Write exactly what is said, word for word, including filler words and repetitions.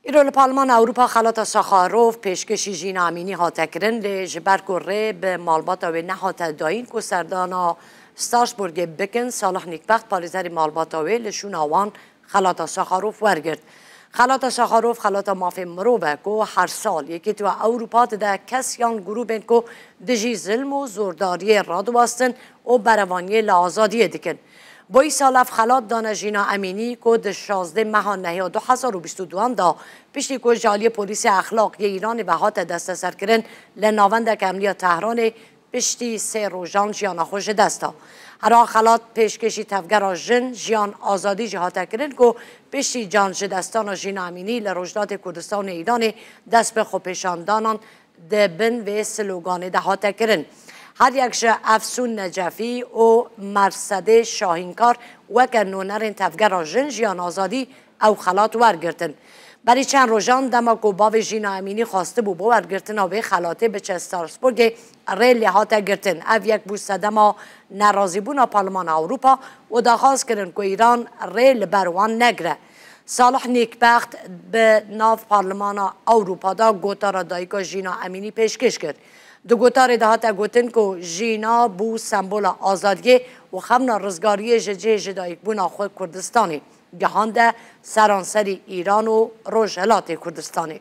Îro li Parlemana Ewropa xelata Saxarov pêşkêşî Jîna Emînî hate kirin, lê ji ber ku rê bi malbata wê nehate dayîn ku serdana Strasbourgê bikin, Salih Nîkbext, parêzerê malbata wê, li şûna wan xelata Saxarov wergirt. Xelata Saxarov xelata mafê mirov e ku her sal Yekîtiya Ewropa dide kes yan grûbên ku dijî zilm û zordariyê radiwestin û berevaniyê li azadiyê dikin. Bo îsal ev xelat dane Jîna Emînî ku di şazdeh meha nehya du hezar û bîst û duan de, piştî ku ji aliyê polîsê exlaq yê Îranê ve hate desteserkirin, li navendeke emniya Tehranê piştî sê rojan jiyana xwe ji dest da. Hera xelat pêşkêşî Tevgera Jin, Jiyan, Azadî jî hate kirin ku piştî can ji destana Jîna Emînî li Rojhilatê Kurdistanê Îranê dest bi xwepêşandanan di bin vê sloganê de hate kirin. Her yek ji Efsûn Necefî û Mersedê Şahînkar weke nûnerên Tevgera Jin, Jiyan, Azadî ew xelat wergirtin. Berî çend rojan dema ku bavê Jîna Emînî xwestibû bo wergirtina wê xelatê biçe Strasbourgê, rê lê hate girtin. Ev yek bû sedema nerazîbûna Parlemana Ewropa û daxwaz kirin ku Îran rê li ber wan negire. Salih Nîkbext bi nav Parlemana Ewropa de gotara dayika Jîna Emînî pêşkêş kir. Di gotarê de hate gotin ku Jîna bû sembola azadiyê û xemla rizgariyê ji cihê ji dayikbûna xwe Kurdistanê gihande seranserî Îran û Rojhilatê Kurdistanê.